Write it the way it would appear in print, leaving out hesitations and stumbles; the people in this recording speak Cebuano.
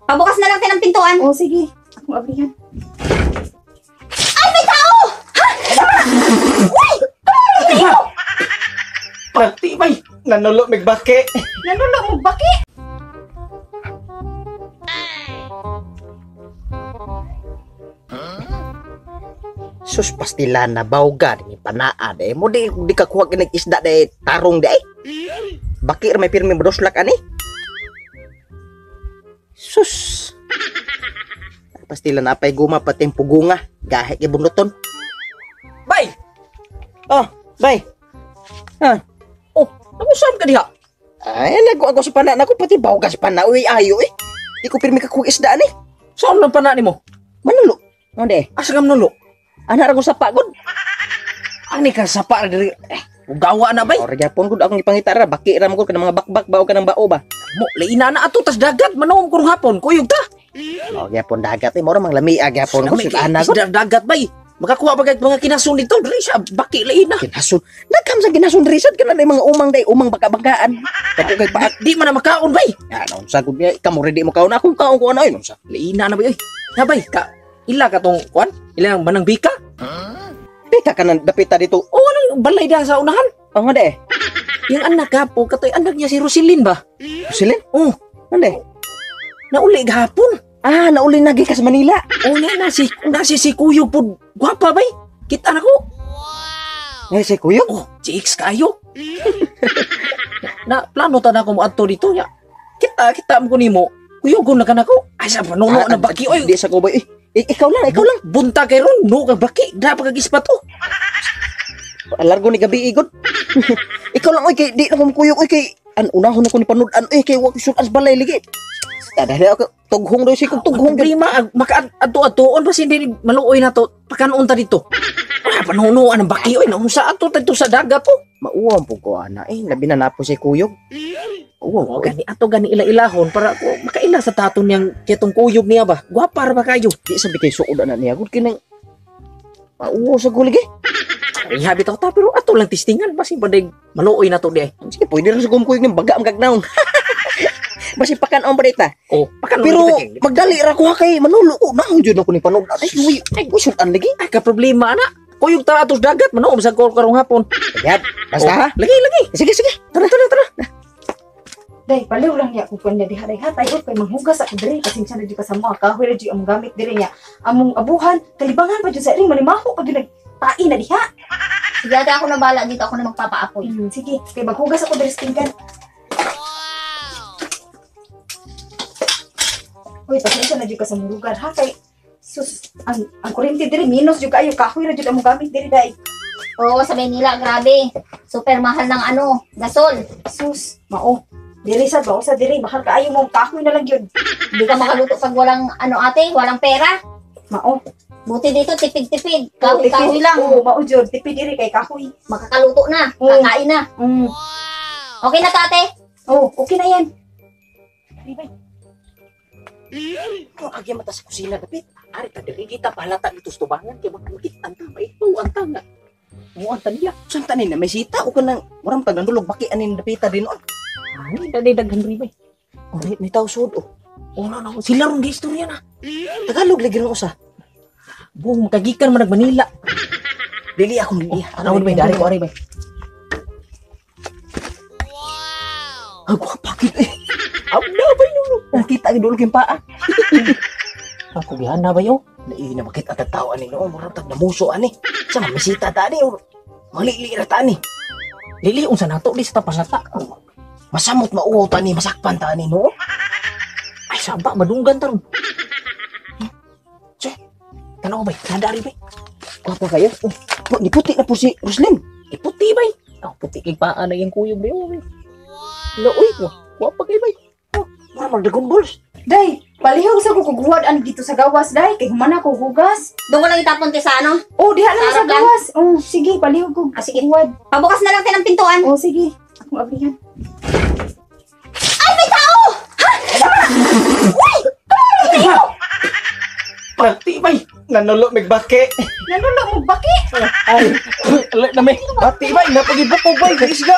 Pabukas na lang tayo ng pintuan. Oh, sige. Akong abrihan. Ay, may tao! Ha? Uy! Pati bay, nanulo migbaki. Nanulo mo baki. Sus pastilana bawga ni panaa de mo di di ka kuha kinig isda de tarong de. Baki ra may pirmi modoslak ani. Sus. Pastilana apay guma pati pugunga gahi kay bunuton. Bay. Oh, bay. Ha. Oh, nagusam ka diha. Ay, nago ako sa pana nako pati bawga sa pana uy ayo eh. Di ko pirmi ka kuha isda ani. Saan lang pana nimo? Manulo. Onde? Asa ka manulo? Ana ra ko sa pagod. Ani ka sapa ra diri. Eh, gawa na bay. Or gyapon gud akong ipangita ra baki ra mo gud kanang mga bakbak ba o kanang bao ba. Mo laina na ato tas dagat manuom kurong hapon kuyog ta. Oh, gyapon dagat eh mao ra mang lami gyapon ko ana gud. Isda dagat bay. Makakuha ba kay mga kinasun dito diri siya baki laina. Kinasun. Nagkam sa kinasun diri sad kana mga umang day umang baka-bakaan. Dako kay paak di man na makaon bay. Ya naunsa gud niya kamo ready mo kaon akong kaon ko ana ay naunsa. Laina na bay oy. Na bay ka ila ka tong kuan? Ilang manang bika? Bika ka nang dapita dito. Oo, anong balay da sa unahan? Oh, nga de. Yung anak ka po, katoy anak niya si Roselyn ba? Roselyn? Oo. Ano de? Nauli gahapon. Ah, nauli na gikas Manila. Oo, na, si Kuyog po. Gwapa bay. Kita na ko. Wow. Eh, si Kuyog? Oh, si X kayo. Na, plano ta na ako mo adto dito. Ya. Kita mo ko nimo. Kuyog na ka na ko. Ay, sa panuno na baki. Oy. Di sa ko ba? Eh. Ikaw lang, ikaw lang. Bunta kay ron, no ka baki, da pa kagispa to. Largo ni gabi igod. Ikaw lang oy kay di na ko mukuyog oy kay an unahon ako ni panud-an oy kay wa ko sudan sa balay ligi. Dahil ako tughong daw si kog tughong. Problema makaadto-adtoon pa hindi maluoy na to. Pakanon ta dito. Wala panunuan ang baki oy naunsa ato dito sa dagat to. Mauwam po ko ana eh labi na napo si kuyog. Oo, gani ato gani ila-ilahon para ko makaila sa tato niyang ketong kuyog niya ba. Gwapa ra ba kayo? Di sabi kay suod ana niya gud kinang mauwaw sa guligi. Ihabi ta ta pero ato lang testingan basi baday maluoy na to di ay. Sige, pwede ra sa kuyog ning baga ang gagnaon. Basi pakan-on ba ta? Oh, pakan-on pero magdali ra ko ha kay manulo ko naon jud ako ni panud. Ay, uy, ay, sudan lagi. Ay ka problema ana. Kuyog ta atos dagat manuom sa karong hapon. Yap, basta ha. Lagi lagi. Sige sige. Tara tara tara. Day, paliw lang niya kung kunya diha day hatay kay manghugas ako diri pasensya na jud ka sa mga kahoy ra jud among gamit diri niya. Among abuhan, kalibangan pa jud sa ring malimaho pa jud nagtai na diha. Sige, ate, ako na bala dito, ako na magpapaapoy. Sige, kay maghugas ako diri sa pinggan. Wow. Uy, pasensya na jud ka sa mong lugar ha kay sus ang kuryente diri minus jud kaayo kahoy ra jud among gamit diri day. Oo, sa Manila, grabe. Super mahal ng ano, gasol. Sus, mao. Diri sa ba sa diri mahal kaayo mo kahoy na lang gyud. Hindi ka makaluto pag walang ano ate, walang pera. Mao. Buti dito tipid-tipid, kahoy-kahoy lang. Oo, mao jud, tipid diri kay kahoy. Makakaluto na, kakain na. Mm. Okay na tate? Oh, okay na yan. Di bay. Ano kagya mata sa kusina dapit? Ari ta diri kita pahalata dito sa tubangan kay makita anta maituan ta nga. Muan ta niya. Saan ta ni na may sita o kanang murang tagnanulog baki anin dapita din on. Ay, dali daghan ri bay. Oh, ni tao sud oh. Oh, no, no. Sila rong giistorya na. Tagalog lagi ron usa. Buong makagikan man nag Manila. Dili ako dili. Tanawon bay, dari ko ari bay. Wow. Ako pakit eh. Abda bay nuno. Nakita gid dulog yung paa. Ako gihana bay oh. Naii na makita tag tao ani no, murag tag namuso ani. Sa mamisita ta ani or malili ra ta ani. Lili unsa nato di sa tapasata. Masamot mauwaw ta ni, masakpan ta ni no. Ay saba madunggan ta ron. Che. Tanaw bay, nadari bay. Gwapa kayo. Oh, ni puti na po si Roslyn. Iputi bay. Oh, puti kay paa na yung kuyog bay. Oh. Lo uy, gwapa kay bay. Oh, mura mag Dragon Balls. Day, palihog sa kukuguhad an dito sa gawas day kay human ako hugas. Doon ko lang itapon te sa ano? Oh, diha lang sa Sarap lang. gawas. Oh, sige, palihog ko. Ah, sige. Guhad. Pabukas na lang tayo ng pintuan. Oh, sige. Akong abrihan. Ay, may tao! Ha? Uy! Pati bay, Nanulo migbaki. Nanulo mo baki. Ay, alert na may. Pati bay, napagibukog bay, isda.